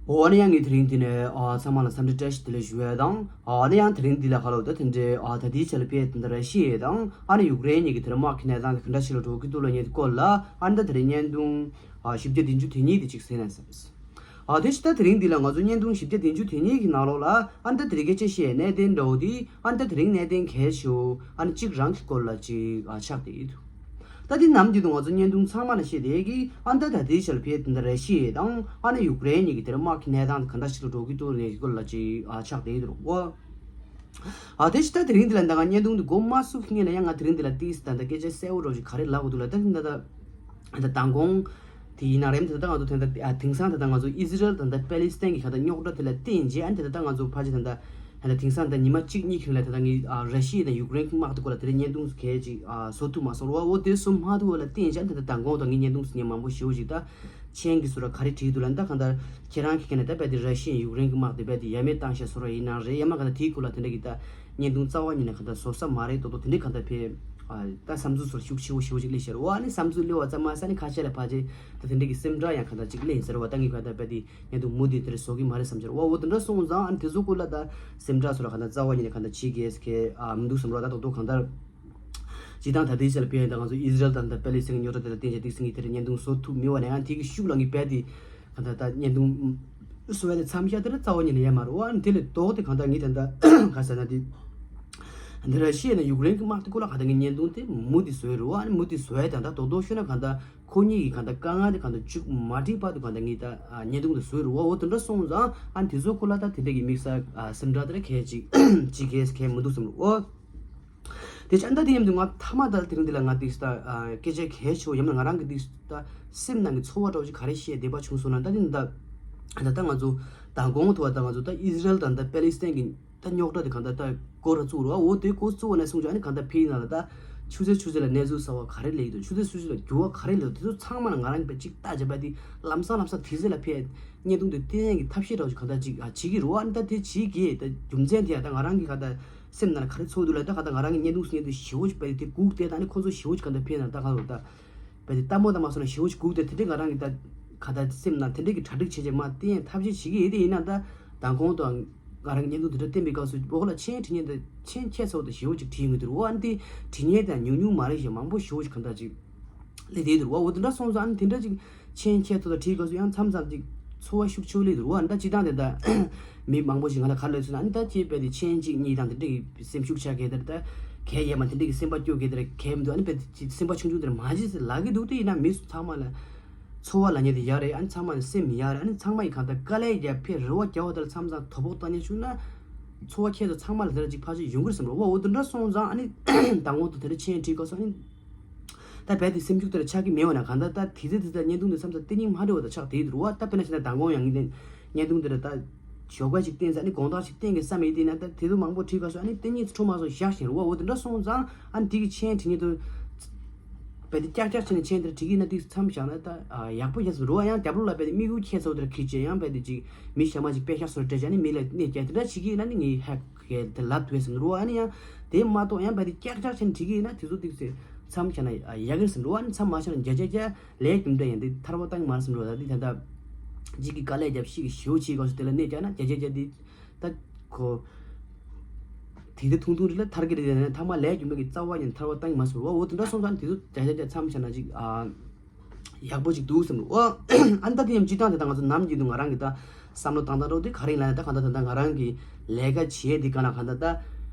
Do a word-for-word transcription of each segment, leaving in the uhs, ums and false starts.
འོ་ཨ་ནི་ཡང་ངས་དེ་རིང་འདི་ནས་ཨ་ཚང་མ་ལ་འཚམས་འདྲི་བཀྲ་ཤིས་བདེ་ལེགས་ཞུ་ཡས་དང་། ཨ་ནི་ཡང་དེ་རིང་འདི་ལ་ཁ་ལོ་ད་དེ་འདྲའི་ཨ་ད་ལྟའི་ཆ་ལ་ཕེབས་དེ་འདྲ་ར་ཤི་ཡས་དང་ཨ་ནི་ཡུཀ་རེན་གཉིས་ཀྱི་དེ་འདྲ་དམག་གི་གནས་སྟངས་དེ་ག་འདྲ་ཞིག་ལ་འགྲོ་གི་འདུག་ལ་ཉེ་སྐོར་ལ་ཨ་ནི་ད་དེ་རིང་བརྙན་ཐུང་ཨ་བཞི་བརྒྱ་བདུན་ཅུ་དོན་གཉིས་དེ་གཅིག་གཟིགས་ན་བསམ། ཨ་དེ་ཕྱི་ད་དེ་རིང་འདི་ལ་ང་ཚོ་བརྙན་ཐུང་བཞི་བརྒྱ་བདུན་ཅུ་དོན་གཉིས་ཀྱི་ནང་ལོགས་ལ་ཨ་ནི་ད་དེ་རིང་སྐད་ཆ་བཤད་གནད་དོན་འདྲ་བོ་དེ་ཨ་ནི་ད་དེ་རིང་གནད་དོན་གལ་ཆེ་བོ་ཨ་ནི་གཅིག་རང་གི་སྐོར་ལ་གཅིག་ཨ་ཆགས་བསྡད་ཡོད་འདུག་ད་འདི་ནམ་རྒྱུན་དུ་ང་ཚོ་བརྙན་ཐུང་ཚང་མ་ལ་བཤད་བསྡད་ཀྱི་ཨ་ནི་ད་ད་ལྟའི་ཆར་ཕེབས་དེ་འདྲ་ར་ཤི་ཡ་དང་ཨ་ནི་ཡུཀ་རེན་གཉིས་ཀྱི་དེར་དམག་གི་གནས་སྟངས་ག་འདྲ་ཞིག་ལ་འགྲོ་གི་འདུག་ནས་སྐོར་ལ་ཅིག་ཨ་ཆགས་བསྡད་ཡོད་རེད་བ། ཨ་དེ་ཕྱི་ད་དེ་རིང་འདི་ལ་ད་ང་བརྙན་ཐུང་འདི་འགོ་མ་ཚུགས་སྔོན་ལ་ཡང་ང་དེ་རིང་འདི་ལ་ཏིས་ད་ད་སྐད་ཆ་གསལ་བོ་རོ་ཞིག་ག་རེ་ལབ་དགོས་འདུག་ལ་ད་འདི་ད་ད་མདང་དགོང་དེ་ཡིན་ན་རེམ་དེ་ད་ང་ཚོ་དེ་ད་ཨ་དེང་སང་དེ་ད་ང་ཚོ་ཨི་ཟི་རལ་དང་ད་པེ་ལི་སི་ཐན་གྱི་ཁ་ད་རྙོག་དྲ་དེ་ལ་བརྟེན་རྗེས་ཨ་ནི་དེ་ད་ད་ང་ཚོ་ཕལ་ཆེར་ད་ད་ད་དེང་སང་ད་ཉི་མ་གཅིག་གཉིས་ཁྱོན་ལ་ད་ད་ངས་ཨ་ར་ཤི་ཡ་དང་ཡུཀ་རེན་གྱི་དམག་དེ་སྐོར་ལ་དེ་རིང་བརྙན་ཐུང་གལ་ཅིག་ཨ་བཟོ་ཐུབ་མ་སོང་རོ། འོ་དེ་བཟོ་མ་ཐུབ་པ་ལ་བརྟེན་བྱས་ད་ད་མདང་དགོང་ད་ངས་བརྙན་ཐུང་ཟེར་མཁན་མང་པོ་ཞེ་པོ་ཅིག་ད་མཆན་གྱི་བཟོ་འདྲ་ག་རེ་བྲིས་འདུག་ལ་ད་གང་ལྟར་ཁྱེད་རང་གི་ཁ་ནས་ད་རྦད་དེ་ར་ཤི་ཡ་ཡུཀ་རེན་གྱི་དམག་དེ་རྦད་དེ་ཡ་མེད་བཏང་བཞག་བཟོ་འདྲ་ཡིན་ན་རེད། ཡང་མ་གང་ལྟར་དེའི་སྐོར་ལ་དེ་འདྲ་གི་ད་བརྙན་ཐུང་རྩ་བ་ཉིད་ནས་གང་ལྟར་བཟོ་ས་མ་རེད། ཏོག་ཏོག་དེ་འདྲའི་གང་ལྟར་ཕེ་ཨ་ད་བསམ་ཚུལ་བཟོ་འདྲ་ཤུགས་ཆེ་བོ་ཞེ་པོ་ཅིག་སླེབས་བཞག་རེད། འོ་ཨ་ནི་བསམ་ཚུལ་སླེབས་པ་ཙམ་མ་ཟད་ནི་ཁ་ཤས་ལ་ཕལ་ཆེར་ད་དེ་འདྲ་གི་སེམས་ཁྲལ་ཡང་གང་ལྟར་ཅིག་སླེབས་ཡིན་ཟེར་བ་ད་ངས་གང་ལྟར་རྦད་དེ་བརྙན་ཐུང་མུ་མཐུད་དེ་འདྲ་བཟོ་གི་མ་རེད་བསམ་བྱས་རེད། འོ་འོ་དེ་འདྲ་སོང་ཙང་ཨ་ནི་དེ་ཚོ་སྐོར་ལ་ད་སེམས་ཁྲལ་བཟོ་འདྲ་གང་ལྟར་རྩ་བ་ཉིད་ནས་གང་ལྟར་བྱེད་དགོས་ཁེ་ཨ་མི་འདུག་བསམ་རོགས། ད་ཏོག་ཏོག་གང་ལྟར་སྤྱིར་བཏང་ད་ལྟའི་ཆར་ཕེ་ཡིན་ད་ང་ཚོ་ཨི་ཟི་རལ་དང་ད་པེ་ལི་སི་ཐན་གྱི་རྙོག་དྲ་དེ་ལ་བརྟེན་བྱས་ཏིག་སིང་གི་དེར་བརྙན་ཐུང་བཟོ་ཐུབ་མེད་པ་ནས་ཡང་དེ་གི་ཤུགས་ལ་ངས་རྦད་དེ་གང་ལྟར་ད་བརྙན་ཐུང་བཟོ་བ་དེ་མཚམས་བཞག་དེ་ལ་རྩ་བ་ཉིད་ནས་ཡལ་མ་རེད། འོ་ཨ་ནི་དེ་ལས་ལྡོག་སྟེ་གང་ལྟར་ངས་ད་ལྟ་ག་ཟེར་ན་དེ་འདི་ར་ཤི་ཡ་ནས་ཡུཀ་རེན་གྱི་དམག་དེ་སྐོར་ལ་གང་ལྟར་ངས་བརྙན་ཐུང་དེ་མུ་མཐུད་བཟོས་རེད། འོ་ཨ་ནི་མུ་མཐུད་བཟོ་ཡ་ད་ལྟ་རྡོག་རྡོག་ཤོད་ན་གང་ལྟར་ཁོ་གཉིས་ཀྱི་གང་ལྟར་དཀའ་ངལ་དེ་གང་ལྟར་མཇུག་མ་སྒྲིལ་བར་དུ་གང་ལྟར་ངས་ད་ཨ་བརྙན་ཐུང་དེ་བཟོས་རེད། འོ་འོ་དེ་འདྲ་སོང་ཙང་ཨ་ནི་དེ་ཚོ་སྐོར་ལ་ད་དེ་འདྲ་གི་དམིགས་བསལ་ཨ་སེམས་ཁྲལ་དེ་འདྲ་གལ་ཅིག་ཅིག་གལ་གལ་མི་འདུག་བསམ་རེད། འོ། དེ་ཅང་ད་དེ་ཡིན་དུས་ང་ཐ་མ་ད་དེ་རིང་འདི་ལ་ང་དེ་ད་སྐད་ཆ་གལ་ཆེ་བོ་ཡིན་ན་ང་རང་གི་དེ་ད་སེམས་ནང་གི་ཚོར་བ་འདྲ་བོ་ཅིག་ག་རེ་བཤད་བདེ་པ་བྱུང་སོང་ན་ད་དེ་ད་ད་ད་ང་ཚོ་ད་གོང་དུ་བ་ད་ང་ཚོ་ད་ཨི་ཟི་རལ་དང་ད་པེ་ལི་སི་ཐན་གྱི་ད་རྙོག་དྲ་དེ་གང་ད་ད་སྐོར་ར་བཙུགས་རོགས། འོ་དེ་སྐོར་བཙུགས་པ་ནས་བཟུང་ཅིག་ཨ་ནི་གང་ད་ཕེ་ཡིན་ན་ལ་ད་ཆུ་ཚོད་ཆུ་ཚོད་ལ་གནས་ཚུལ་གསར་བ་ག་རེ་སླེབས་ཀྱི་འདུག་ཆུ་ཚོད་ཆུ་ཚོད་ལ་འགྱུར་བ་ག་རེ་སླེབས་འདུག་དེ་ཚོ་ཚང་མ་ལ་ང་རང་གི་པ་ཅིག་ལྟ་བྱས་པ་དེ་ལམ་སང་ལམ་སང་དེ་ཚོ་ལ་ཕེ་བརྙན་ཐུང་དེ་བསྟན་ཡས་ཀྱི་ཐབས་ཤེས་འདྲ་བོ་ཅིག་གང་ད་ཅིག་ཨ་བྱེད་ཀྱི་རེད་བ། ཨ་ནི་ད་དེ་བྱེད་ཀྱི་ད་རྒྱུ་མཚན་དེ་ཡང་ད་ང་རང་གི་གང་ད་སེམས་ནང་ལ་ག་རེ་ཚོར་འདུག་ལ་ད་ག་ད་ང་རང་གི་བརྙན་ཐུང་བརྙན་ཐུང་ཞེ་པོ་ཅིག་པ་དེ་སྒུག་བསྡད་ད་ནི་ཁོ་ཚོ་ཞེ་པོ་ཅིག་ག་ད་ཕེབས་ན་ད་ག་རུ་ད་པ་དེ་ལྟད་མོ་ད་མ་སོང་ན་ཞེ་པོ་ཅིག་སྒུག་བསྡད་དེ་འདྲའི་ང་རང་གི་ད་ག་ད་སེམས་ནང་དེ་འདྲའི་གི་གྲ་སྒྲིག་བྱས་བྱས་མ་བསྟན་ཐབས་ཤེས་བྱེད་ཀྱི་ཡོད་དེ་ཡིན་ན་ད་མདང་དགོང་དང་ང་རང་གི་བརྙན་ཐུང་དེ་འདྲ་བསྟན་པའི་སྐབས་སུ་འོག་ལ་མཆན་བྲིས་མཁན་དེ་མཆན་ཁྱད་མཚར་པོ་དང་ཞེ་པོ་ཅིག་བྲིས་ཡོང་གི་འདུག་འོ་ཨ་ནི་དེ་བྲིས་མཁན་དང་ཉུང་ཉུང་མ་རེད་ཞེས་མང་པོ་ཞེ་པོ་ཅིག་ག་ད་ཅིག་སླེབས་བསྡད་འདུག་འོ་འོ་དེ་འདྲ་སོང་ཙང་ཨ་ནི་དེ་འདྲ་ཅིག་མཆན་ཁྱད་མཚར་པོ་དང་བྲིས་སྐབས་སུ་ཡང་མཚམས་མཚམས་ཅིག་ཚོར་བ་ཤུགས་ཆེ་བོ་སླེབས་འདུག་འོ་ཨ་ནི་ད་སྤྱིར་བཏང་དེ་ད་མི་མང་པོ་ཞིག་ང་ལ་ག་རེ་ལབ་ཟེར་ན་ཨ་ནི་ད་ཁྱེད་རྦད་དེ་མཆན་གཅིག་གཉིས་དང་དེ་འདྲ་གི་སེམས་ཤུགས་ཆག་གི་དེར་ད་གལ་ཡས་མ་དེ་འདྲ་གི་སེམས་པ་སྐྱོ་གི་དེར་གལ་མི་འདུག་ཨ་ནི་རྦད་དེ་སེམས་པ་ཆུང་ཆུང་དེར་མ་བྱེད་ཟེར་ལབ་ཀྱི་འདུག་དེ་ཡིན་ན་མི་ཚང་མ་ལ་ཚོར་བ་ལབ་མཁན་དེ་ཡག་རེད། ཨ་ནི་ཚང་མ་ལ་སེམས་ཡག་རེད། ཨ་ནི་ཚང་མ་ཡི་གང་ལྟར་དཀའ་ལས་རྒྱབ་ཕེ་རེ་བ་རྒྱབ་པ་དེར་མཚམས་མཚམས་དོ་ཕོག་བཏང་མཁན་བྱུང་ན་ཚོར་བ་ཁྱད་དུ་ཚང་མ་ལ་དེ་འདྲ་ཅིག་ཕལ་ཆེར་ཡོང་གི་རེད་བསམ་རེད་བ། འོ་དེ་འདྲ་སོང་ཙང་ཨ་ནི་མདང་དགོང་དུ་དེ་འདྲ་མཆན་བྲིས་སྐབས་སུ་ཨ་ནི་ད་རྦད་དེ་སེམས་ཤུགས་དེ་འདྲ་ཆགས་ཀྱི་མེད་པ་ན་གང་ལྟར་ད་དེ་ཚེ་དེ་ཚེ་བརྙན་ཐུང་དེ་མཚམས་མཚམས་བསྟན་སྙིང་མ་བྲལ་བ་དང་ཆགས་བསྡད་འདུག་བ། ད་དཔེར་ན་བྱས་ན་མདང་དགོང་ཡང་ངས་བརྙན་ཐུང་དེ་འདྲ་ད་ཞོགས་པ་ཞིག་བསྟན་ས་ནི་དགོང་དག་ཞིག་བསྟན་གི་བསམ་ཡོད་དེ་ན་ད་དེ་ཚོ་མང་པོ་བྲིས་སྐབས་སུ་ཨ་ནི་བསྟན་སྙིང་ཚོ་འཕྲོ་མ་སོང་བཞག་བཞིན་རེད་བ། འོ་དེ་འདྲ་སོང་ཙང་ཨ་ནི་དེ་གི་མཆན་བྲིས་མཁན་དེ་རྦད་དེ་ཀྱག་ཀྱག་བྱས་ནས་མཆན་དེ་འདྲ་བྲིས་ཀྱི་ན་དེ་མཚམས་བཞག་ན་ད་ཡག་པོ་ཡིན་བསམ་རེད་བ། ཡང་རྒྱབ་ལོགས་ལ་རྦད་དེ་དམིགས་ཡུལ་ཁྱད་མཚར་པོ་དེ་འདྲ་ཁྱེར་བྱས་ཡང་རྦད་དེ་ཅིག་མི་གཞན་མ་ཅིག་དཔེ་ཤག་སོར་སྤྲད་བྱས་ནས་མི་ལ་གནོད་སྐྱེལ་དེ་འདྲ་བྱེད་ཀྱི་ཡིན་ན་ནི་ངས་ཧེག་གས་དེ་ལབ་ཐུབ་བསམ་རེད་བ། ཨ་ནི་ཡང་དེ་མ་གཏོགས་ཡང་རྦད་དེ་ཀྱག་ཀྱག་བྱས་ནས་བྲིས་ཀྱི་ཡིན་ན་དེ་ཚོ་དེ་ཚོ་མཚམས་བཞག་ན་ཡག་གི་རེད་བསམ་རེད་བ། ཨ་ནི་མཚམས་མ་བཞག་ན་བརྒྱ་ཆ་བརྒྱ་ལས་རྒྱུ་འབྲས་ཡང་དེ་ཐར་པ་བཏང་གི་མ་རེད་བསམ་རེད་བ། ད་དེ་ད་ལྟ་གཅིག་གིས་དཀའ་ལས་རྒྱབ་ཤིག་གིས་ཞེ་པོ་བྱེད་དགོས་སུ་དེ་ལ་གནོད་བསྐྱལ་ན་བརྒྱ་ཆ་བརྒྱ་དེ་ད་ཁོ་དེ་དེ་ཐུང་ཐུང་རེད་ལ་ཐར་གི་རེད་དེ་ནས་ཐ་མ་ལས་རྒྱུ་འབྲས་ཀྱི་རྩ་བ་ཉིད་ཐར་པ་བཏང་གི་མ་རེད་བསམ་རེད་བ། འོ་དེ་འདྲ་སོང་ཙང་དེ་ཚོ་བརྒྱ་ཆ་བརྒྱ་མཚམས་བཞག་ན་ཅིག་ཨ། ཡག་པོ་ཅིག་འདུག་བསམ་རེད། ཨོ། ཨ་ནི་ད་དེ་ཡང་སྤྱིར་བཏང་དེ་ད་ང་ཚོ་ནམ་རྒྱུན་དུ་ང་རང་གི་ད་བསམ་བློ་བཏང་སྟངས་འདྲ་བོ་དེ་ག་རེ་ཡིན་ལབ་ན་ད་གང་ལྟར་ད་ལྟ་ང་རང་གི་ལས་ཀ་བྱེད་དེ་ག་ན་གང་ལྟར་ད་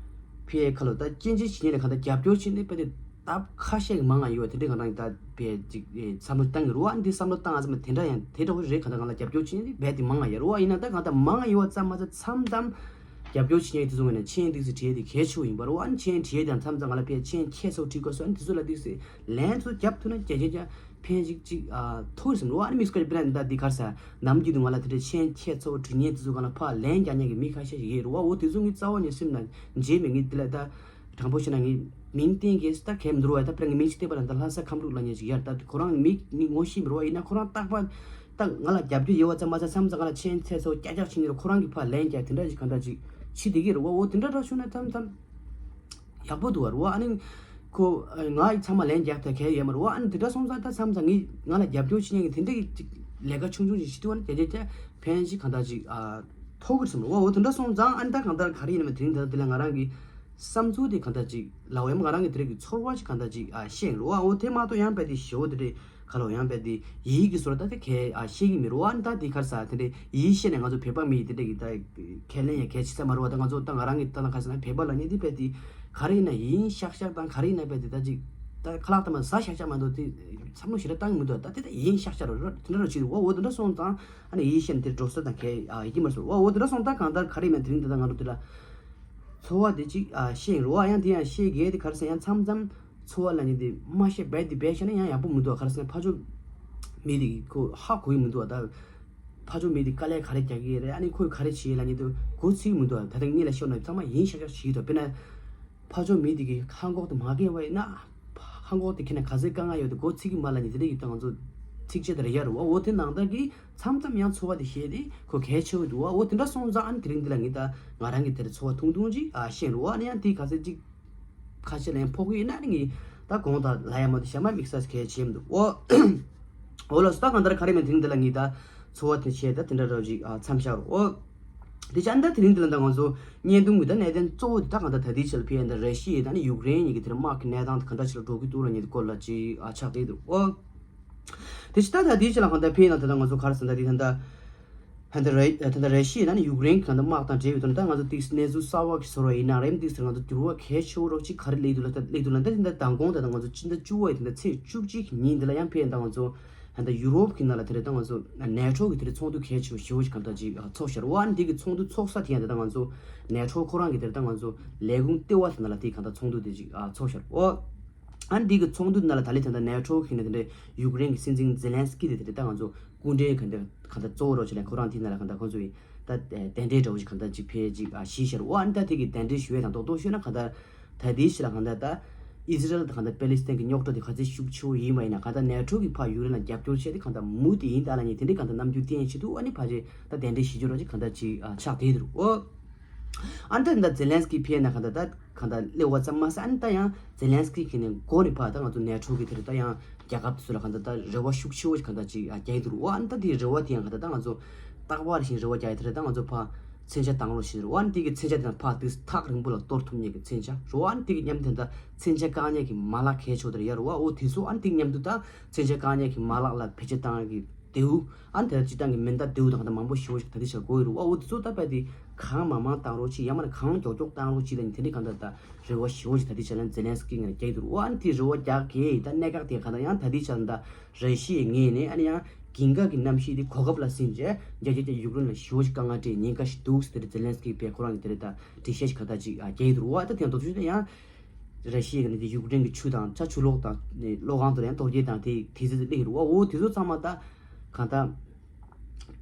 ཕི་ཨེ་ཁ་ལོ་ད་སྐྱེན་ཆེ་བྱེད་ནས་གང་ལྟར་རྒྱབ་སྐྱོར་བྱེད་ནས་དཔེ་དེ་ད་ཁ་ཤས་ཀྱི་མང་ང་ཡོད་དེ་འདྲའི་ང་རང་གི་ད་དཔེ་ཅིག་བསམ་བློ་བཏང་གི་རེད་བ། ཨ་ནི་དེ་བསམ་བློ་བཏང་ང་ཚང་མ་དེ་འདྲ་ཡང་དེ་འདྲ་བོ་རེད། གང་ལྟར་གང་ལ་རྒྱབ་སྐྱོར་བྱེད་ནས་དཔེ་དེ་མང་ང་ཡོད་རེད་བ། ཡིན་ན་ད་གང་ལྟར་མང་ང་ཡོད་བ་ཙམ་མ་ཚད་མཚམས་མཚམས་རྒྱབ་སྐྱོར་བྱེད་མཁན་དེ་ཚོ་ངོས་ནས་མཆན་འདུག་སེ་བྲིས་དེ་གལ་ཆེ་བོ་ཡིན་པ་རེད་བ། ཨ་ནི་མཆན་བྲིས་དང་མཚམས་མཚམས་ང་ལ་དཔེ་མཆན་ཁྱད་མཚར་བོ་བྲིས་དགོས་སོ། ཨ་ནི་དེ་ཚོ་ལ་འདུག་སེ་ལན་ཚོ་རྒྱབ་ཐུབ་ན་བརྒྱ་ཆ་བརྒྱ། ཕན་ཞིག་ཅིག་ཨ་ཐུག་སོང་རོ། ཨ་ནི་མི་སྐོར་བི་ལན་ད་འདི་གར་ས་ནམ་རྒྱུན་དུ་ང་ལ་དེ་འདྲའི་མཆན་ཁྱད་མཚར་བོ་འབྲི་མཁན་དེ་ཚོ་ག་ལ་ཕར་ལན་རྒྱག་མཁན་གྱི་མི་ཁ་ཤས་ཤིག་ཡོད་རེད་བ། འོ་དེ་ཚོ་ངའི་རྩ་བ་ནས་སེམས་ན་མཇལ་མེད། ངས་དེ་ལ་ད་དྲང་པོ་བཤད་ན་ངས་མིང་བསྟན་གྱི་ད་གལ་མི་འདུག་རོ། ད་དཔེར་ན་ངས་མིང་ཅིག་བསྟན་པ་ལ་ད་ལྷ་ས་ཁམས་ལུག་ལབ་མཁན་ཞིག་ཡོད་རེད། ད་ཁོ་རང་ངས་མིང་ངོ་ཤེས་མི་རུང་བ་ཡིན་ན་ཁོ་རང་རྟག་པར་ད་ང་ལ་རྒྱབ་སྐྱོར་ཡོད་བ་ཙམ་མ་ཟད་མཚམས་མཚམས་ང་ལ་མཆན་ཁྱད་མཚར་བོ་ཀྱག་ཀྱག་བྱེད་མཁན་རེད། ཁོ་རང་གིས་ཕར་ལན་རྒྱག་དེ་འདྲ་ཞིག་ག་འདྲ་ཅིག་བྱེད་བསྡད་ཀྱི་རེད་བ། འོ་དེ་འདྲ་འདྲ་བྱུང་ན་མཚམས་མཚམས། ཡག་པོ་འདུག་བ་རུ་བ། ཨ་ནི་ཁོ་ང་ཡི་ཚང་མ་ལན་རྒྱག་ཐལ་གལ་ཡོད་མ་རུ་བ། ཨ་ནི་དེ་འདྲ་སོང་ཙང་ད་མཚམས་མཚམས་ངས་ང་ལ་རྒྱབ་སྐྱོར་བྱེད་མཁན་གྱི་དེ་འདྲ་གི་ཅིག་ ལས་ཀ་ཆུང་ཆུང་ཞིག་བྱེད་དུས་ཨ་ནི་དེ་དེ་དེ་ཕན་ཞིག་གང་ལྟར་ཅིག་ཨ་ཐོགས་ཀྱི་རེད་བསམ་རོ། འོ་དེ་འདྲ་སོང་ཙང་ཨ་ནི་ད་གང་ལྟར་ག་རེ་ཡིན་ནམ་དེ་རིང་དེ་དེ་ལ་ང་རང་གི་བསམ་ཚུལ་དེ་གང་ལྟར་ཅིག་ལབ་ཡ་ང་རང་གི་དེ་རིང་གི་ཚོར་བ་ཞིག་གང་ལྟར་ཅིག་ཨ་བཤད་རོ། ཨ་འོ་དེ་མ་གཏོགས་ཡང་དཔེ་དེ་ཞེ་བོ་དེ་འདྲ་ག་ལོ་ཡང་དཔེ་དེ་ཡིད་ཀྱི་བཟོ་འདྲ་ད་དེ་གས་ཨ་བཤད་ཀྱི་མེད་རོ། ཨ་ནི་ད་དེ་ག་རེ་ཟ་དེ་འདྲ་ཡིད་བཤད་ནས་ང་ཚོ་བོད་པ་མི་ཡི་དེ་འདྲ་གི་ད་ཁས་ལེན་ཡ་གལ་ཆེ་ས་མ་རེད་བ། ད་ང་ཚོ་ད་ང་རང་གི་ལྟ་ན་ག་རེ་ཟེར་ན་བོད་པ་ལབ་མཁན་དེ་དཔེ་དེ་ག་རེ་ཡིན་ན་ཡིན་ཤག་ཤག་དང་ག་རེ་ཡིན་ན་དཔེ་དེ་ད་ཅིག་ད་ཁ་ལག་ད་མ་ཟ་ཤག་ཤག་མ་གཏོགས་དེ་བསམ་བློ་ཞེ་དྲག་བཏང་གི་མི་འདུག་ད་དེ་ད་ཡིན་ཤག་ཤག་རོ་རོ་དེ་འདྲ་རོ་ཅིག་རེད་བ། འོ་དེ་འདྲ་སོང་ཙང་ཨ་ནི་ཡིད་བཤད་ནས་དེ་འགྲོ་ས་དང་གས་ཨ་ཡིད་ཀྱི་མ་སོང་བ། འོ་དེ་འདྲ་སོང་ཙང་གང་ལྟར་ག་རེ་ཡིན་ན་དེ་རིང་དེ་ད་ང་རང་དེ་ལ་ཚོར་བ་དེ་ཅིག་ཨ་བཤད་ཡིན་རོ། ཨ་ཡང་དེ་ཡང་བཤད་གས་དེ་ག་རེ་ཟེར་ཡང་མཚམས་མཚམས་ཚོར་བ་ལབ་མཁན་དེ་མ་བཤད་བས་དེ་བས་བཤད་ན་ཡང་ཡག་པོ་མི་འདུག་ག་རེ་ཟེར་ན་ཕར་ཕྱོགས་མི་དེ་ཁོ་ཧ་གོ་ཡི་མི་འདུག་ད་ཕར་ཕྱོགས་མི་དེ་དཀའ་ལས་ག་རེ་རྒྱག་གི་རེད། ཨ་ནི་ཁོས་ག་རེ་བྱེད་ལབ་མཁན་དེ་གོ་ཚིག་མི་འདུག་ད་ལྟ་ངེད་ལ་ཤོད་ན་ཚང་མ་ཡིན་ཤག་ཤག་བྱེད་ཀྱི་འདུག་དཔེར་ན་ཕར་ཕྱོགས་མི་དེ་གིས་ཧ་གོ་དེ་མ་གས་བ་ཡིན་ན་ཧ་གོ་དེ་ཁྱེད་ན་ག་ཚོད་དཀའ་ངལ་ཡོད་དེ་གོ་ཚིག་གི་མ་ལབ་མཁན་དེ་འདྲ་ཡིན་ད་ང་ཚོ་ཚིགས་བཅད་དེ་རེད་ཡ་རེད་བ། འོ་དེ་ནང་ལྟར་གྱི་མཚམས་མཚམས་ཡང་ཚོར་བ་དེ་བཤད་དེ་ཁོ་གལ་ཆེ་བོ་འདུག་བ། འོ་དེ་འདྲ་སོང་ཙང་ཨ་ནི་དེ་རིང་འདི་ལ་ངས་ད་ང་རང་གི་དེར་ཚོར་བ་ཐུང་ཐུང་ཅིག་ཨ་བཤད་རོ། ཨ་ནི་ཡང་དེ་ག་ཚོད་ཅིག་ཁ་ཤས་ལ་ཡང་ཕོག་གི་ཡིན་ན་ནི་ངས་ད་དགོངས་དག་ལ་ཡ་མ་དེ་ཞྭ་མ་དམིགས་བསལ་གལ་ཆེ་མི་འདུག་འོ། འོ་ལགས་སོ། ད་གང་ལྟར་ག་རེ་མིན་དེ་རིང་འདི་ལ་ངས་ད་ཚོར་བ་དེ་བཤད་ད་དེ་འདྲ་རོ་ཅིག་ཨ་མཚམས་བཞག་རོ། འོ། དེ་ཅང་ད་དེ་རིང་འདི་ལ་ད་ང་ཚོ་བརྙན་ཐུང་གི་ད་གནད་དོན་གཙོ་བོ་དེ་ད་གང་ལྟར་ད་ལྟའི་ཆར་ཕེ་ཡ་ད་ར་ཤི་ཡ་ད་ནི་ཡུཀ་རེན་གཉིས་ཀྱི་དེར་དམག་གི་གནས་སྟངས་དེ་ག་འདྲ་ཞིག་ལ་འགྲོ་གི་འདུག་ལ་ངས་དེ་སྐོར་ལ་ཅིག་ཨ་ཆགས་བསྡད་འདུག་འོ། དེ་ཅི་ད་ད་དེའི་ཆེད་ལ་གང་ལྟར་ཕན་ཡིན་ན་ད་ལྟ་ང་ཚོ་ག་རེ་ཟེར་ན་དེ་ད་ལྟ་ད་ལྟ་ར་ད་ལྟ་ར་ཤི་ཡ་ད་ནི་ཡུཀ་རེན་གྱི་གང་ལྟར་དམག་དང་འབྲེལ་ཡོད་དོན་ད་ང་ཚོ་ཏིག་གནས་ཚུལ་གསར་བ་གི་བཟོ་རོགས་ཡིན་ན་རེད། ཏིག་ཟེར་ང་ཚོ་འགྱུར་བ་གལ་ཆེ་བོ་རོགས་ཅིག་ག་རེ་སླེབས་འདུག་ལ་ད་སླེབས་འདུག་ལ་ད་དེ་ད་མདང་དགོང་ད་ལྟ་ང་ཚོ་སྤྱི་ཟླ་བཅུ་པའི་དེ་ད་ཚེས་བཅུ་གཅིག་གི་ཉིན་འདི་ལ་ཡང་ཕན་ཡིན་ད་ང་ཚོ་ད་ལྟ་ཡུ་རོབ་གི་ནང་ལ་དེ་རེད་ད་ང་ཚོ་ནེ་ཊོ་གི་དེ་རེད་ཚོགས་འདུ་གལ་ཆེ་བོ་ཞེ་བོ་ཞིག་གང་ལྟར་ཅིག་ཚོགས་ཤར་བ་ཨ་ནི་དེ་གི་ཚོགས་འདུ་ཚོགས་ས་དེ་ཡང་ད་ལྟ་ང་ཚོ་ནེ་ཊོ་ཁོ་རང་གི་དེ་རེད་ད་ང་ཚོ་ལས་ཁུངས་ལྟེ་བ་དེ་ནང་ལ་དེ་གང་ལྟར་ཚོགས་འདུ་དེ་ཅིག་ཚོགས་ཤར་བ། ཨ་ནི་འདི་གི་ཚོགས་འདུ་ནང་ལ་ད་ལན་ད་ལྟ་ནེ་ཊོ་གི་ནས་དེ་འདྲའི་ཡུཀ་རེན་གྱི་སྲིད་འཛིན་ཛེ་ལན་སི་ཀི་དེ་དེ་ད་ང་ཚོ་སྐུ་མགྲོན་ག་འདྲ་ག་འདྲ་གཙོ་བོ་རོགས་བྱས་ལ་ཁོ་རང་དེ་ནང་ལ་ག་འདྲ་ཁོ་ཚོ་ཡི་ད་གདན་འདྲེན་འདྲ་བོ་ཞིག་ག་འདྲ་ཅིག་ཕེབས་ཅིག་ཨ་གཞི་བཞག་འོ་ཨ་ནི་ད་དེ་གི་གདན་འདྲེན་ཞུ་བའི་དང་རྡོག་རྡོག་ཤོད་ན་ག་འདྲ་ད་དེའི་ཕྱི་ལ་ག་འདྲ་ད་ཨི་ཟི་རལ་དང་ག་འདྲ་པེ་ལི་སི་ཐན་གྱི་རྙོག་དྲ་དེ་ག་ཚོད་ཤུགས་ཆེ་བོ་ཡིན་པ་ཡིན་ན་ག་འདྲ་ནེ་ཊོ་གི་ཕ་ཡུཀ་རེན་ལ་རྒྱབ་སྐྱོར་བྱས་ཏེ་ག་འདྲ་མུ་མཐུད་ཡིན་ད་ལ་ཉིན་དེ་འདྲའི་ག་འདྲ་རྣམ་འགྱུར་བསྟན་ཆེད་དུ་ཨ་ནི་ཕ་ཅེ་ད་གདན་འདྲེན་ཞུ་རྒྱུ་རོགས་ཅིག་ག་འདྲ་ཅིག་ཨ་ཆགས་བསྡད་འདུག་འོ། ཨ་ནི་ད་ད་ཛེ་ལན་སི་ཀི་ཕེབས་ན་ག་འདྲ་ད་གང་ལྟར་སླེབས་པ་ཙམ་མ་ཟད་ཨ་ནི་ད་ཡང་ཛེ་ལན་སི་ཀི་གི་ནས་འགོ་ནས་ཕར་ད་ང་ཚོ་ནེ་ཊོ་གི་དེར་ད་ཡང་རྒྱལ་ཁབ་དེ་ཚོ་ལ་གང་ལྟར་ད་རེ་བ་ཤུགས་ཆེ་བོ་ཞིག་གང་ལྟར་ཅིག་རྒྱག་གི་འདུག་རེད་བ། ཨ་ནི་ད་དེའི་རེ་བ་དེ་ཡང་གང་ལྟར་ད་ང་ཚོ་རྟག་པར་བཞིན་རེ་བ་རྒྱག་ཡ་དེ་རེད། ད་ང་ཚོ་ཕར་མཚོན་ཆ་བཏང་རོགས་བྱེད་རེད་བ། ཨ་ནི་དེ་གི་མཚོན་ཆ་དེ་དང་ཕར་དུས་ཐག་རིང་པོ་ལ་གཏོར་ཐུབ་མཁན་གྱི་མཚོན་ཆ་རེད་བ། ཨ་ནི་དེ་གི་མཉམ་དུ་ད་མཚོན་ཆ་བཀག་ཉར་གྱི་མ་ལག་གལ་ཆེ་བོ་དེ་རེད་ཡ་རེད་བ། འོ་དེ་ཚོ་ཨ་ནི་དེ་གི་མཉམ་དུ་ད་མཚོན་ཆ་བཀག་ཉར་གྱི་མ་ལག་ལ་བེད་སྤྱོད་བཏང་གི་དེའུ། ཨ་ནི་དེ་ལ་སྤྱི་བཏང་གི་མེ་མདའ་དེའུ་དང་ག་འདྲ་མང་པོ་ཞེ་པོ་ཞིག་ད་ལྟའི་ཆར་དགོས་ཡོད་རེད་བ། འོ་དེ་ཚོ་ད་དཔེ་དེ་གང་མང་མང་བཏང་རོགས་བྱེད། ཡང་མིན་ན་གང་མགྱོགས་མགྱོགས་བཏང་རོགས་བྱེད་ལ་ནི་དེ་འདྲའི་གང་ལྟར་ད་རེ་བ་ཞེ་པོ་ཞིག་ད་ལྟའི་ཆར་ལ་ཛེ་ལན་སི་ཀི་ངོས་ནས་རྒྱག་གི་འདུག་རེད་བ། ཨ་ནི་དེ་རེ་བ་རྒྱག་གི་ད་གནད་འགག་དེ་གང་ལྟར་ཡང་ད་ལྟའི་ཆར་ད་ར་ཤི་ཡའི་ངོས་ནས་ཨ་ནི་ཡང་གྱེན་འགག་གི་གནམ་གཤིས་དེ་གོ་སྐབས་ལ་སེམས་བྱས་རྒྱ་རྒྱ་རྒྱ་ཡུཀ་རེན་ལ་ཞེ་པོ་ཞིག་དཀའ་ངལ་འཕྲད་ཉེན་ཁ་ཞིག་འདུག་ཟེར་དེ་རེད། ཛེ་ལན་སི་ཀི་པས་ཁོ་རང་གི་དེ་རེད་ད་འགྲེལ་བཤད་ཞིག་གང་ལྟར་ཅིག་རྒྱག་གི་འདུག་རེད་བ། ད་དེ་ཡང་མདོར་བསྡུས་ན་ཡང་། ར་ཤི་ཡའི་ནི་དེ་ཡུཀ་རེན་གྱི་ཆུ་དང་ཆུ་ཆུ་གློག་དང་ནི་གློག་ཁང་དུ་ཡང་གཏོར་རྒྱག་དང་དེ་དེ་ཚོ་སླེབས་རུ་བ། འོ་དེ་ཚོ་ཚང་མ་ད་གང་ལྟར་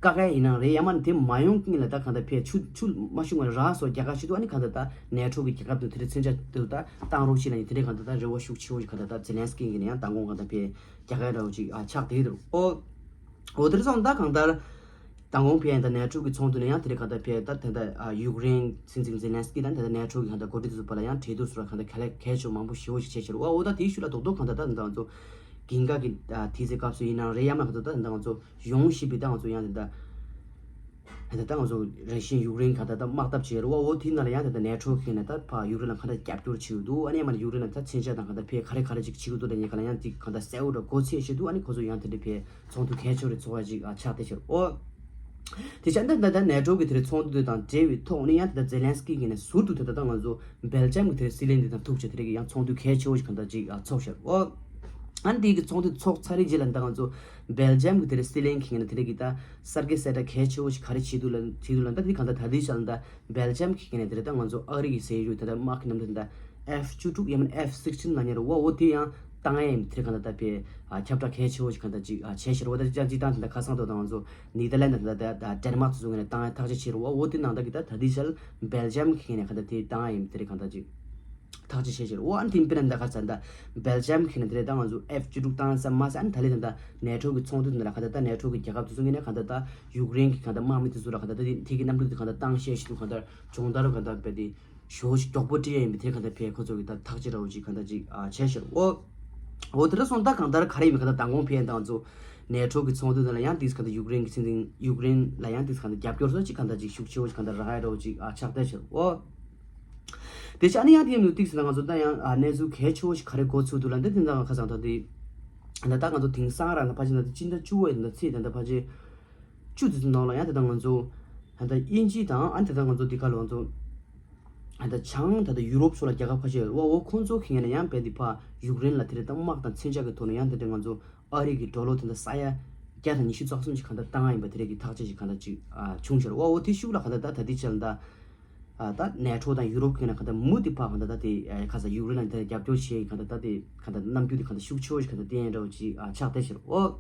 བཀག་ཡ་ཡིན་ན་རེད། ཡང་མ་ནི་དེ་མ་ཡོང་གིན་ལ་ད་གང་ལྟར་ཕེ་ཆུ་ཆུ་མ་ཤུང་བ་ར་སོགས་རྒྱ་གར་ཞིག་ཏུ་ཨ་ནི་གང་ལྟར་ད་ནེ་ཊོ་གི་རྒྱལ་ཁབ་ཏུ་དེ་རེད་མཚོན་ཆ་དུ་ད་བཏང་རོགས་ཞེས་ལ་ནི་དེ་རེད་གང་ལྟར་ད་རེ་བ་ཤུགས་ཆེ་བོ་ཞིག་གང་ལྟར་ད་ཛེ་ལན་སི་ཀི་གི་ནི་ཡང་མདང་དགོང་གང་ལྟར་ཕེ་རྒྱ་གར་ར་བ་ཅིག་ཨ་ཆགས་བསྡད་འདུག་འོ། འོ་དེ་རེད་སོང་ད་གང་ལྟར། མདང་དགོང་ཕེ་ཡང་ད་ནེ་ཊོ་གི་ཚོགས་འདུ་ནས་ཡང་དེ་རིང་གང་ལྟར་ཕེ་ད་ད་ད་ཡུཀ་རེན་སྲིད་འཛིན་ཛེ་ལན་སི་ཀི་དང་ད་ད་ནེ་ཊོ་གི་གང་ལྟར་འགོ་ཁྲིད་དེ་ཚོ་བར་ལ་ཡང་གྲོས་བསྡུར་ཚོ་ར་གང་ལྟར་གལ་གལ་ཆེ་མང་པོ་ཞེ་པོ་ཞིག་བྱས་ཕྱིར་བ། འོ་ད་དེའི་ཤུལ་ལ་རྡོག་རྡོག་གང་ལྟར་ད་ད་ང་ཚོ་གྱེན་འགག་གི་དུས་ཚོད་སྐབས་སུ་ཡིན་ནའང་རེད། ཡང་མ་གང་ལྟར་ད་ད་ང་ཚོ་ཡོང་བཞིན་པའི་ད་ང་ཚོ་ཡང་ད་ད་ད་ད་ང་ཚོ་ར་ཤི་ཡ་ཡུཀ་རེན་གང་ལྟར་ད་དམག་འཐབ་བྱས་རེད་བ། འོ་དེའི་ནང་ལ་ཡང་ད་ད་ནེ་ཊོ་གི་ནས་ད་ཕ་ཡུཀ་རེན་ལ་གང་ལྟར་རྒྱབ་སྐྱོར་བྱེད་ཀྱི་འདུག་ཨ་ནི་ཡང་མ་ནི་ཡུཀ་རེན་ལ་ད་མཚོན་ཆ་དང་གང་ལྟར་ཕེ་ག་རེ་ག་རེ་ཅིག་བྱེད་ཀྱི་འདུག་ད་ཉེ་ག་ལ་ཡང་དེ་གང་ལྟར་གསལ་བོ་འདྲ་གོ་ཚད་བྱེད་འདུག་ཨ་ནི་ཁོ་ཚོ་ཡང་དེ་འདྲ་ཕེ་ཚོགས་འདུ་གལ་ཆེ་རེད་ཚོགས་པ་ཅིག་ཨ་ཆགས་བསྡད་ཕྱིར་འོ། དེ་ཆ་འདི་ད་ལྟ་ནེ་ཊོ་གི་དེ་རེད་ཚོགས་འདུ་དེ་དང་འབྲེལ་བའི་ཐོག་ནས་ཡང་དེ་ལྟར་ཛེ་ལན་སི་ཀི་གི་ནས་ཟུར་དུ་དེ་ལྟར་ད་ང་ཚོ་སྦེལ་ཇམ་གི་དེ་རེད་སྲིད་བློན་དེ་དང་ཐུག་བྱས་དེ་རེད་ཀྱི་ཡང་ཚོགས་འདུ་གལ་ཆེ་བོ་ཞིག་གང་ལྟར་ཅིག་ཨ་ཚོགས་ཤར་འོ། ཨ་ནི་དེ་གི་ཚོགས་འདུ་ཚོགས་ཚར་རེད་རྗེས་ལ་ད་ང་ཚོ་སྦེལ་ཇམ་གི་དེ་རེད་སྲིད་བློན་གི་ནས་དེ་རེད་ཀྱི་ད་གསར་བརྗེ་གསལ་བསྒྲགས་གལ་ཆེ་བོ་ཞིག་ག་རེ་བྱེད་འདུག་ལ་བྱེད་འདུག་ལ་ད་དེ་གང་ལྟར་ད་ལྟའི་ཆ་ལ་ད་སྦེལ་ཇམ་གི་ནས་དེ་རེད་ད་ང་ཚོ་ཨ་རི་གི་ཟེར་ཡོད་དེ་ད་དམག་གི་གནམ་གྲུ་ད་ཨེཕ་བཅུ་དྲུག་ཡང་མིན་ཨེཕ་སིག་སི་ཊིན་ལབ་མཁན་རེད་བ། འོ་དེ་ཡང་བཏང་ཡ་ཡིན་དེ་གང་ལྟར་ད་དཔེ་ཨ་ཁྱབ་བསྒྲགས་གལ་ཆེ་བོ་ཞིག་གང་ལྟར་ཅིག་ཨ་བྱས་ཤར་བ། ད་ཅིག་ཅིག་བཏང་དེ་འདྲ་ཁ་སང་ཐོག་ད་ང་ཚོ་ནེ་ཐར་ལན་ད་ད་ད་ཌེན་མཱག་ཚོ་ཚོ་ངོས་ནས་བཏང་ཡ་ཐག་གཅོད་བྱས་རེད་བ། འོ་དེ་ནང་ལྟར་གི་ད་ད་ལྟའི་ཆར་སྦེལ་ཇམ་གི་ནས་གང་ལྟར་དེ་བཏང་ཡ་ཡིན་དེ་རེད་གང་ལྟར་ཅིག་ཐག་གཅོད་བྱས་ཤར་བ། ཨ་ནི་དེ་དཔེར་ན་ད་ག་ཚ་ད་སྦེལ་ཇམ་གི་ནས་དེ་རེད་ད་ང་ཚོ་ཨེཕ་བཅུ་དྲུག་བཏང་ས་མ་ཟད་ཨ་ནི་ད་ལས་ད་ད་ནེ་ཊོ་གི་ཚོགས་འདུ་འདི་ལ་གང་ལྟར་ད་ནེ་ཊོ་གི་རྒྱལ་ཁབ་དེ་ཚོ་ངོས་ནས་གང་ལྟར་ད་ཡུཀ་རེན་གི་གང་ལྟར་དམག་མི་དེ་ཚོ་ལ་གང་ལྟར་ད་དེ་དེ་གི་གནམ་གྲུ་དེ་གང་ལྟར་བཏང་ཤེས་ཤིག་ཏུ་གང་ལྟར་སྦྱོང་བརྡར་གང་ལྟར་དཔེ་དེ་ཞོ་ཞིག་མགྱོགས་པོ་སྤྲད་ཡ་ཡིན་པའི་དེ་གང་ལྟར་ཕེ་ཁོ་ཚོ་གི་ད་ཐག་གཅོད་ར་བ་ཅིག་གང་ལྟར་ཅིག་ཨ་བྱས་ཤར་འོ། འོ་དེ་འདྲ་སོང་ད་གང་ལྟར་ག་རེ་ཡིན་མིན་གང་ལྟར་མདང་དགོང་ཕེ་ཡ་ད་ང་ཚོ་ ནེ་ཊོ་གི་ཚོགས་འདུ་དེ་ལ་ཡང་ཏིག་ག་ད་ཡུཀ་རེན་གི་སྲིད་འཛིན་ཡུཀ་རེན་ལ་ཡང་ཏིག་ག་ད་རྒྱབ་སྐྱོར་སོགས་ཅིག་ག་ད་ཅིག་ཤུགས་ཆེ་བོ་ཅིག་ག་ད་རག་ཡ་འདྲ་བོ་ཅིག་ཨ་ཆགས་བསྡད་ཤག་འོ། དེ་ཆ་ནི་ཡང་དེ་ཡིན་ནོ་ཏིག་ཟེར་ན་ང་ཚོ་ད་ཡང་ཨ་གནས་ཚུལ་གལ་ཆེ་བོ་ཞིག་ག་རེ་གོ་ཚུལ་འདུག་ལ་འདི་དེ་འདྲ་ཁ་སང་ད་དེ་ད་ད་ང་ཚོ་དེང་སང་ར་ད་ཕལ་ཆེར་ད་དེ་སྤྱི་ཟླ་བཅུ་པ་ཡི་ད་ཚེས་ད་ད་ཕལ་ཆེར་བཅུ་དེ་ཚོ་ནང་ལ་ཡང་དེ་ད་ང་ཚོ་ད་ད་དབྱིན་ཇི་དང་ཨ་ནི་ད་ད་ང་ཚོ་དེ་ག་ལ་ང་ཚོ་ད་ད་བྱང་ད་ད་ཡུ་རོབ་སོགས་ལ་རྒྱལ་ཁབ་ཁ་ཤས་ཡོད་རེད་བ། འོ་ཁོང་ཚོ་གི་ངོས་ནས་ཡང་རྦད་དེ་ཕ་ཡུཀ་རེན་ལ་དེ་རེད་ད་དམག་དང་མཚོན་ཆ་གི་ཐོག་ནས་ཡང་དེ་འདྲ་ང་ཚོ་ཨ་རི་གི་ཌོ་ལར་དེ་འདྲ་ས་ཡ་བརྒྱ་དང་ཉི་ཤུ་རྩ་གསུམ་ཞིག་ག་ད་བཏང་ཡིན་པ་དེ་རེད་གི་ཐག་བཅད་ཞིག་ག་ད་ཅིག་ཨ་བྱུང་ཤར་བ། འོ་དེ་ཤུགས་ལ་ག་ད་ད་ད་དེ་ཆ་ལ་ད། ད་ནེ་ཊོ་དང་ཡུ་རོབ་ཀྱི་ནང་ག་ད་མུ་དེ་ཕ་ག་ད་ད་དེ་ཁ་ས་ཡུཀ་རེན་ལ་དེ་རྒྱབ་སྐྱོར་བྱེད་ག་ད་ད་དེ་ག་ད་རྣམ་འགྱུར་དེ་ག་ད་ཤུགས་ཆེ་བོ་ཞིག་ག་ད་བསྟན་འདྲ་བོ་ཅིག་ཨ་ཆགས་བསྡད་ཤར་འོ།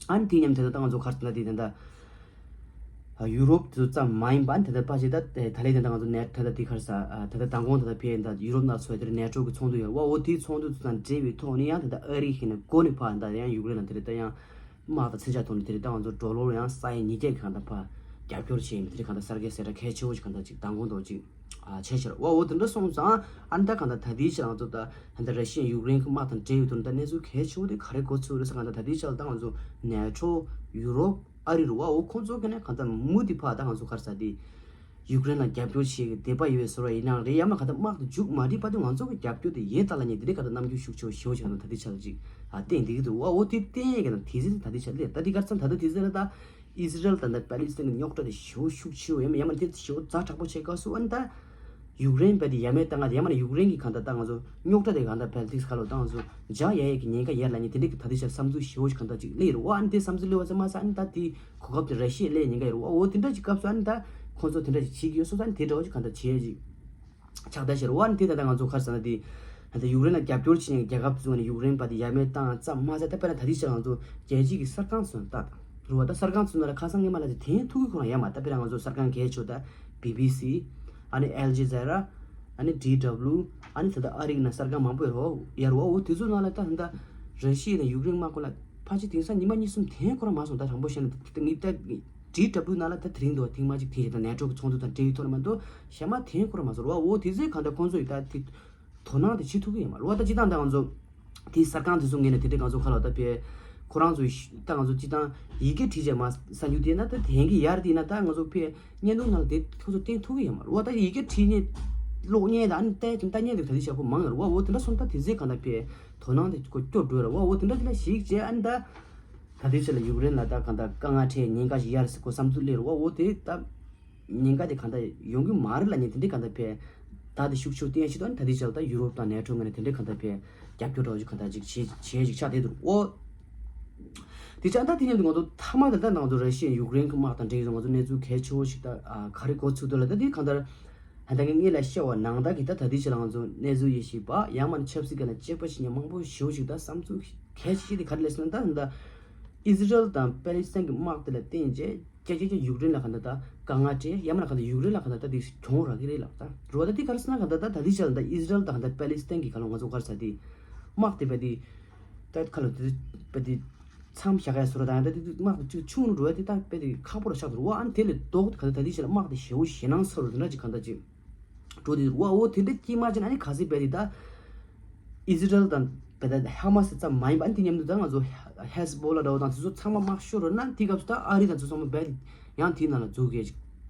ཨ་ནི་དེ་མཉམ་དེ་ད་ད་ང་ཚོ་ག་རེ་ད་དེ་ད་ད་ཡུ་རོབ་དེ་ཚོ་ཙམ་མ་ཡིན་པ་ཨ་ནི་ད་ད་ཕ་ཅིག་ད་དེ་ད་ལས་དེ་ད་ང་ཚོ་ནེ་ད་ད་དེ་ག་རེ་ས་ད་ད་མདང་དགོང་ད་ད་ཕེ་ད་ཡུ་རོབ་ནང་ཚོ་དེར་ནེ་ཊོ་གི་ཚོགས་འདུ་ཡོད་བ། འོ་དེའི་ཚོགས་འདུ་ཚོ་དང་འབྲེལ་བའི་ཐོག་ནས་ཡང་ད་ད་ཨ་རི་ཁེ་ནས་འགོ་ནས་ཕ་ད་ཡང་ཡུཀ་རེན་ལ་དེ་རེད་ད་ཡང་། དམག་དང་མཚོན་ཆ་ཐོག་ནས་དེ་རིང་ད་ང་ཚོ་ཌོ་ལར་ཡང་ས་ཡ་ཉིས་བརྒྱ་གི་གང་ལྟར་ཕར་རྒྱབ་སྐྱོར་བྱས་ཡིན་པ་དེ་རིང་གང་ལྟར་གསར་འགྱུར་གསལ་བསྒྲགས་གལ་ཆེ་བོ་ཞིག་གང་ལྟར་ཅིག་མདང་དགོང་དུ་ཅིག་ཨ་བྱས་ཤར་བ། འོ་དེ་འདྲ་སོང་ཙང་ཨ་ནི་ད་གང་ལྟར་ད་ལྟའི་ཆར་ང་ཚོ་ད་ད་ལྟ་ར་ཤི་ཡ་ཡུཀ་རེན་གྱི་དམག་དང་འབྲེལ་ཡོད་དུ་ད་གནས་ཚུལ་གལ་ཆེ་བོ་དེ་ག་རེ་གོ་ཚུལ་རེད་ཟེར། གང་ལྟར་ད་ལྟའི་ཆར་ད་ང་ཚོ་ནེ་ཊོ་ཡུ་རོབ་ཨ་རི་རུ་བ་འོ་ཁོང་ཚོ་གི་ནས་གང་ལྟར་མུ་དེ་ཕར་ད་ང་ཚོ་ག་རེ་ཟ་དེ། ཡུཀ་རེན་ལ་རྒྱབ་སྐྱོར་བྱེད་ཀྱི་དད་པ་ཡོད་པའི་བཟོ་འདྲ་ཡིན་ནའང་རེད། ཡང་མིན་གང་ལྟར་དམག་དེ་མཇུག་མ་སྒྲིལ་བར་དུ་ང་ཚོ་གི་རྒྱབ་སྐྱོར་དེ་ཡིན་ད་ལབ་མཁན་དེ་འདྲའི་གང་ལྟར་རྣམ་འགྱུར་ཤུགས་ཆེ་བོ་ཞེ་པོ་ཅིག་ད་ལྟ་ད་ལྟའི་ཆར་ལ་ཅིག་ཨ་བསྟན་བསྡད་ཀྱི་འདུག་བ། འོ་དེ་བསྟན་ཡས་ཀྱི་ནང་དེ་ཚོ་ད་ལྟའི་ཆར་ལས་ད་འདི་གར་ཚང་ད་ལྟ་དེ་ཚོ་ལ་ད་ཨི་ཟི་རལ་དང་ད་པ་ལི་སི་ཐན་གྱི་རྙོག་དྲ་དེ་ཞེ་པོ་ཤུགས་ཆེ་བོ་ཡང་མིན་ཡང་མིན་དེ་ཞེ་པོ་ཛ་དྲག་པོ་བྱེད་སྐབས་སུ་ཨ་ནི་ད་ཡུཀ་རེན་བས་དེ་ཡ་མེད་བཏང་ང་དེ་ཡང་མིན་ཡུཀ་རེན་གྱི་གང་ལྟར་ད་ང་ཚོ་རྙོག་དྲ་དེ་གང་ལྟར་པལ་ཊིག་སི་ཁ་ལོ་ད་ང་ཚོ་འཇགས་ཡས་ཀྱི་ཉེན་ཁ་ཡོད་ལབ་མཁན་དེ་འདྲའི་གི་ད་ལྟའི་ཆར་བསམ་ཚུལ་ཞེ་པོ་ཞིག་གང་ལྟར་ཅིག་སླེབས་ཡོད་རེད་བ། ཨ་ནི་དེ་བསམ་ཚུལ་སླེབས་པ་ཚང་མ་ས་ཨ་ནི་ད་དེ། གོ་སྐབས་དེ་ར་ཤི་ཡས་སླེབས་ཉེན་ཁ་ཡོད་རེད་བ། འོ་དེ་འདྲ་ཅིག་སྐབས་སུ་ཨ་ནི་ད་ཁོང་ཚོ་དེ་འདྲ་ཅིག་བྱེད་ཀྱི་ཡོད་སོང་ཙང་ཨ་ནི་དེ་འདྲ་བ་ཅིག་གང་ལྟར་བྱེད་ཡས་ཅིག་ཆགས་བསྡད་ཤག་རེད་བ། ཨ་ནི་དེ་ད་ལྟ་ང་ཚོ་ག་རེ་ཟེར་ན་དེ་ད་ལྟ་ཡུཀ་རེན་ལ་རྒྱབ་སྐྱོར་བྱེད་མཁན་རྒྱལ་ཁབ་ཚོ་ནས་ཡུཀ་རེན་པ་དེ་ཡ་མེད་བཏང་ཙམ་མ་ཟད་ད་དཔེར་ན་ད་ལྟའི་ཆར་ང་ཚོ་རྒྱལ་སྤྱི་གི་གསར་ཁང་ཚོ་ད་རེད་བ། ད་གསར་ཁང་ཚོ་ནང་ལ་ཁ་སང་ངས་མ་ལབ་ཅིག་དེ་ཐུག་གི་ཁོ་རང་ཡ་མ། ད་དཔེར་ན་ང་ཚོ་གསར་ཁང་གལ་ཆེ་ད་བི་བི་སི་ཨ་ནི་ཨལ་ཇི་ཛ་ར་ཨ་ནི་ཌི་ཌབ་ལུ་ཨ་ནི་ད་ལྟ་ཨ་རི་གི་ནང་གསར་ཁང་མང་པོ་ཡོད་རེད་བ། ཡ་རེད་བ། འོ་དེ་ཚོ་ནང་ལ་ད་ད་ར་ཤི་ཡ་ནས་ཡུཀ་རེན་དམག་ཁོ་ལ་ཕལ་ཆེར་དེང་སང་ཉི་མ་གཉིས་གསུམ་དེ་ཁོ་རང་མ་སོང་། ད་དྲང་པོ་བཤད་ན་ད་ངས་ད་ཌི་ཌབ་ལུ་ནང་ལ་ད་དེ་རིང་འདུག་བ། ཐེངས་མ་གཅིག་ཐེངས་ཤིག་ད་ནེ་ཊོ་གི་ཚོགས་འདུ་དང་འབྲེལ་ཡོད་ཐོག་ནས་མ་གཏོགས་གཞན་མ་དེ་ཁོ་རང་མ་སོང་རེད་བ། འོ་དེ་ཚོས་གང་ལྟར་ཁོང་ཚོ་ཡི་ད་དེ་དོ་སྣང་དེ་བྱེད་ཐུབ་ཀྱི་ཡོད་མ་རེད་བ། ད་སྤྱིར་བཏང་ད་ང་ཚོ་དེ་གསར་ཁང་དེ་ཚོ་ངོས་ནས་དེ་འདྲའི་ང་ཚོ་ཁ་ལ་ད་ཕེ་ཁོ་རང་ཚོ་ད་ང་ཚོ་སྤྱིར་བཏང་ཡི་གེ་བྲིས་བྱས་མ་གསར་འགྱུར་དེ་ན་ད་དེང་གི་ཡར་དེ་ན་ད་ང་ཚོ་ཕེ་བརྙན་ཐུང་ནང་ལ་དེ་ཁོ་ཚོ་བསྟན་ཐུབ་ཀྱི་ཡོད་མ་རེད་བ། ད་ཡི་གེ་བྲིས་ནས་ཀློག་མཁན་དང་ཨ་ནི་ལྟ་ལྟ་མཁན་དེ་ད་དེ་ཞག་པོ་མང་ཡོད་རེད་བ། འོ་དེ་འདྲ་སོང་ད་དེ་ཚོས་གང་ལྟར་ཕེ་དོ་སྣང་དེ་ཁོ་སྐྱོ་འགྲོ་རེད་བ། འོ་དེ་འདྲ་དེ་ལ་ཞིག་བྱས་ཨ་ནི་ད། ད་ལྟའི་ཆར་ལ་ཡུཀ་རེན་ལ་ད་གང་ལྟར་དཀའ་ངལ་འཕྲད་ཉེན་ཁ་ཞིག་ཡར་སི་ཁོ་བསམ་ཚུལ་སླེབས་རེད་བ། འོ་དེ་ད་ཉེན་ཁ་དེ་གང་ལྟར་ཡོང་གི་མ་རེད་ལབ་མཁན་དེ་འདྲའི་གང་ལྟར་ཕེ་ད་དེ་ཤུགས་ཆེ་བསྟན་ཞིག་ད་ནི་ད་ལྟའི་ཆར་ལ་ད་ཡུ་རོབ་དང་ནེ་ཊོ་ངོས་ནས་དེ་འདྲའི་གང་ལྟར་ཕེ་རྒྱབ་སྐྱོར་འདྲ་བོ་ཞིག་གང་ལྟར་ཅིག་བྱེད་བྱེད་ཞིག་ཆགས་བསྡད་འདུག་འོ་དེ་ཆ་ད་དེ་མཉམ་དུ་ང་ཚོ་མཐའ་མ་ད་ལྟ་ང་ཚོ་ར་ཤི་ཡ་ཡུཀ་རེན་གྱི་དམག་དང་འབྲེལ་ཡོད་ང་ཚོ་གནས་ཚུལ་གལ་ཆེ་བོ་ཞིག་ད་ག་རེ་གོ་ཚུལ་འདུག་ལ་ད་དེ་གང་ལྟར། ད་ལྟ་ངས་ལ་བཤད་པ་ནང་ལྟར་གྱི་ད་ད་ལྟའི་ཆར་ལ་ང་ཚོ་གནས་ཚུལ་ཡིན་ཞིག་པ་ཡང་མིན་ཆབ་སྲིད་སྒང་ལ་དཔྱད་པ་བྱེད་མཁན་མང་པོ་ཞེ་པོ་ཞིག་ད་བསམ་ཚུལ་གལ་ཆེ་ཤོས་དེ་ག་རེ་ལབ་ཟེར་ན། ད་ད་ཨི་ཟི་རལ་དང་པ་ལི་སི་ཐན་གྱི་དམག་དེ་ལ་བརྟེན་བྱས་རྒྱ་ཆེ་ཆེ་ཡུཀ་རེན་ལ་ག་ད་ད་དཀའ་ངལ་འཕྲད། ཡང་མིན་ག་ད་ཡུཀ་རེན་ལ་ག་ད་ད་དེ་གྱོང་རག་གི་རེད་ལབ། ད་རུ་བ་ད་དེ་ག་རེ་ཟེར་ན་ག་ད་ད་ད་ལྟའི་ཆར་ལ་ད་ཨི་ཟི་རལ་དང་ག་ད་པ་ལི་སི་ཐན་གྱི་ག་ལ་ང་ཚོ་ག་རེ་ཟེར་དེ་དམག་དེ་བས་དེ་ད་ག་ལ་དེ་བས་དེ། མཚམས་བཞག་ཡ་བཟོ་འདྲ་དང་ཡང་ད་དེ་དུས་དམག་དེ་ཅིག་ཆུང་རུ་འགྲོ་ཡ་དེ་ད་དཔེ་དེ་ཁག་པོ་རུ་ཆགས་འདུག་རུ་བ། ཨ་ནི་དེ་ལས་ལྡོག་ག་ད་ད་དེ་ཞིག་ལ་དམག་དེ་ཞེ་པོ་ཞེད་སྣང་ཚ་རུ་དེ་འདྲ་ཅིག་གང་ལྟར་ཅིག་འགྲོ་དེ་རུ་བ། འོ་དེ་འདྲ་དཀྱིལ་མ་ཅིག་ན་ཨ་ནི་ག་ཚོད་དཔེ་དེ་ད་ཨི་ཟི་རལ་དང་དཔེ་ད་ཧ་མ་སི་ཙམ་མ་ཡིན་པ། ཨ་ནི་དེ་མཉམ་དུ་ད་ང་ཚོ་ཧེ་ཟི་བྷོ་ལ་འདྲ་བོ་དང་དེ་ཚོ་ཚང་མ་དམག་ཤོར་རུ་ན་དེ་སྐབས་སུ་ད་ཨ་རི་དང་དེ་ཚོ་ཚང་མ་དཔེ་དེ་ཡང་དེའི་ནང་ལ་འཛུལ་གི་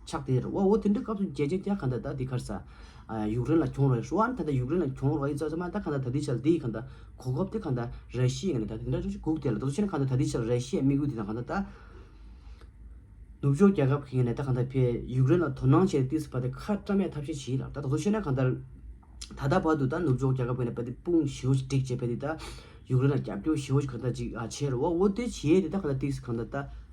ཆགས་དེ་རུ་བ། འོ་དེ་འདྲ་སྐབས་སུ་རྒྱལ་རྒྱལ་རྒྱལ་གང་ལྟར་ད་དེ་ག་རེ་ཟ། ཡུཀ་རེན་ལ་གྱོང་རག་རེད་ཤག་ཨ་ནི་ད་ལྟ་ཡུཀ་རེན་ལ་གྱོང་རག་ཡིན་ཙང་ཙང་མ་ད་གང་ལྟར་ད་ལྟའི་ཆར་འདི་ཡི་གང་ལྟར་གོ་སྐབས་དེ་གང་ལྟར་ར་ཤི་ཡའི་ངོས་ནས་ད་དེ་འདྲ་ཅིག་སྒུག་བསྡད་ལ། དེ་ཚོ་བྱས་ན་གང་ལྟར་ད་ལྟའི་ཆར་ར་ཤི་ཡའི་དམིགས་ཡུལ་དེ་དང་གང་ལྟར་ད་ནུབ་ཕྱོགས་རྒྱལ་ཁབ་ཀྱི་ངོས་ནས་ད་གང་ལྟར་ཕེ་ཡུཀ་རེན་ལ་དོ་སྣང་བྱས་ཏེ་ཏིས་བ་དེ་ཁ་བཀྲམ་ཡ་ཐབས་ཤེས་བྱེད་ལ། ད་དེ་ཚོ་བྱས་ན་གང་ལྟར་ད་ལྟ་བར་དུ་ད་ནུབ་ཕྱོགས་རྒྱལ་ཁབ་ཀྱི་ངོས་ནས་ཕེ་དེ་དཔུང་ཞེ་པོ་ཅིག་བསྒྲིགས་བྱས་ཕེ་དེ་ད་ཡུཀ་རེན་ལ་རྒྱབ་སྐྱོར་ཞེ་པོ་ཅིག་གང་ལྟར་ཅིག་ཨ་བྱས་རེད་བ། འོ་དེ་བྱས་དེ་ད་གང་ལྟར་ཏིས་གང་ལྟར་ད།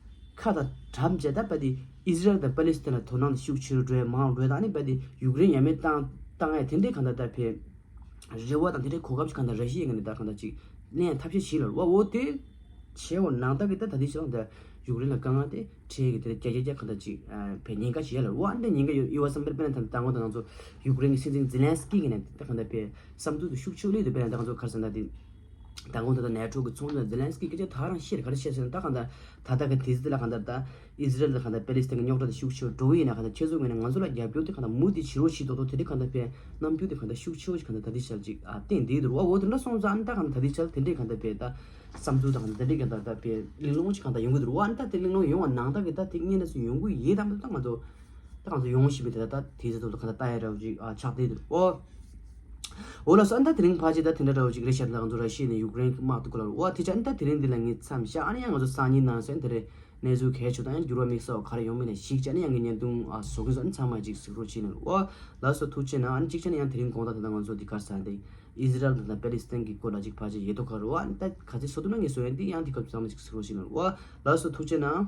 ཁ་དང་གྲམ་བྱས་ད་པ་དེ་ཨི་ཟི་རལ་དང་པ་ལི་སི་ཐན་ལ་དོ་སྣང་དེ་ཤུགས་ཆེ་རུ་འགྲོ་ཡ་མང་རུ་འགྲོ་ཡ་དང་ཨ་ནི་པ་དེ་ཡུཀ་རེན་ཡ་མེད་བཏང་བཏང་ཡ་དེ་འདྲའི་གང་ལྟར་ད་ཕེ་རེ་བ་དང་དེ་འདྲའི་གོ་སྐབས་ཤིག་གང་ལྟར་ར་ཤི་ཡའི་ངོས་ནས་ད་གང་ལྟར་ཅིག་ལེན་ཡ་ཐབས་ཤེས་བྱེད་ལ་རུ་བ། འོ་དེ་བྱས་འོ་ནང་ལྟར་གི་ད་ད་དེ་ཤི་ལང་ད་ཡུཀ་རེན་ལ་དཀའ་ངལ་དེ་འཕྲད་ཡ་གི་དེ་རྒྱ་རྒྱ་རྒྱ་གང་ལྟར་ཅིག་ཕེ་ཉེན་ཁ་ཞིག་ཡ་ལ་རུ་བ། ཨ་ནི་ད་ཉེན་ཁ་ཡོད་ཡོད་བ་བསམ་པར་པེ་ན་ད་དང་པོ་ད་ང་ཚོ་ཡུཀ་རེན་གི་སྲིད་འཛིན་ཛེ་ལན་སི་ཀི་གི་ནས་ད་གང་ལྟར་ཕེ་བསམ་ཚུལ་དེ་ཤུགས་ཆེ་བོ་སླེབས་དུས་པེ་ན་ད་ང་ཚོ་ག་རེ་ཟེར་ན་ད་དེ། མདང་དགོང་ད་ལྟ་ནེ་ཊོ་གི་ཚོགས་འདུ་ནང་ཛེ་ལན་སི་ཀི་སྐད་ཆ་ད་རང་བཤད་རེད། ག་རེ་བཤད་ཟེར་ན། ད་གང་ལྟར་ད་ལྟ་གི་དུས་ཚོད་ལ་གང་ལྟར་ད་ཨི་ཟི་རལ་དང་གང་ལྟར་པེ་ལི་སི་ཐན་གྱི་རྙོག་དྲ་དེ་ཤུགས་ཆེ་བ་འགྲོ་གི་ཡིན་ན། གང་ལྟར་ཁྱེད་ཚོ་ངོས་ནས་ང་ཚོ་ལ་རྒྱབ་སྐྱོར་དེ་གང་ལྟར་མུ་མཐུད་བྱེད་རོགས་བྱེད་མདོག་མདོག་དེ་འདྲའི་གང་ལྟར་དཔེ་རྣམ་འགྱུར་དེ་གང་ལྟར་ཤུགས་ཆེ་བོ་ཞིག་གང་ལྟར་ད་ལྟའི་ཆར་ཅིག་ཨ་བསྟན་བསྡད་འདུག་ར། འོ་དེ་འདྲ་སོང་ཙང་ཨ་ནི་ད་གང་ལྟར་ད་ལྟའི་ཆར་དེ་འདྲའི་གང་ལྟར་དཔེ་ད་བསམ་ཚུལ་དང་གང་ལྟར་དེ་འདྲའི་གང་ལྟར་ད་དཔེ་གླེང་སློང་ཅིག་གང་ལྟར་ཡོང་གི་འདུག་ར། ཨ་ནི་ད་དེ་གླེང་སློང་ཡོང་བ་ནང་ལྟར་གི་ད་དེ་སྔོན་ནས་སུ་ཡོང་གི་ཡོད་དམ། ད་ང་ཚོ་ད་ང་ཚོ་ཡོང་བཞིན་པའི་དེ་ད་ད་དེ་ཚོ་ཐོག་ཏུ་གང་ལྟར་ལྟ་ཡ་འདྲ་བོ་ཅིག་ཨ་ཆགས་བསྡད་འདུག་འོ། འོ་ལགས་སོ། ཨ་ནི་ད་དེ་རིང་ཕལ་ཆེར་ད་དེ་འདྲ་འདྲ་བོ་ཅིག་རེད་ཤག་ད་ང་ཚོ་ར་ཤི་ཡ་ནས་ཡུཀ་རེན་གྱི་དམག་དེ་སྐོར་ལ། འོ་དེ་ཆ་ཨ་ནི་ད་དེ་རིང་འདི་ལ་ངས་མཚམས་བཞག་ཨ་ནི་ཡང་ང་ཚོ་སང་ཉིན་ནང་སོན་དེ་རེད། གནས་ཚུལ་གལ་ཆེ་དང་ཡང་འགྱུར་བ་དམིགས་བསལ་བ་ག་རེ་ཡོང་མིན་ལ་གཞིགས་བྱས་ནས་ཡང་ངས་བརྙན་ཐུང་ཨ་བཟོ་གི་ཡིན། ཚང་མ་ཅིག་གཟིགས་རོགས་བྱེད་ནས། འོ་ལགས་སོ། ཐུགས་རྗེ་གནང་། ཨ་ནི་གཅིག་བྱས་ན་ཡང་དེ་རིང་དགོང་དག་ད་ལྟ་ང་ཚོ་འདི་གར་ས་འདི་ཨི་ཟི་རལ་དང་ད་པེ་ལི་སི་ཐན་གྱི་སྐོར་ལ་ཅིག་ཕལ་ཆེར་ཡོད་དོ་ག་རེད། འོ་ཨ་ནི་ད་ག་ཚོད་བཟོ་ཐུབ་ན་ངས་བཟོ་ཡ་འདི་ཡང་འདི་སྐབས་ཚང་མ་ཅིག་གཟིགས་རོགས་བྱེད་ནས། འོ་ལགས་སོ། ཐུགས་རྗེ་གནང་།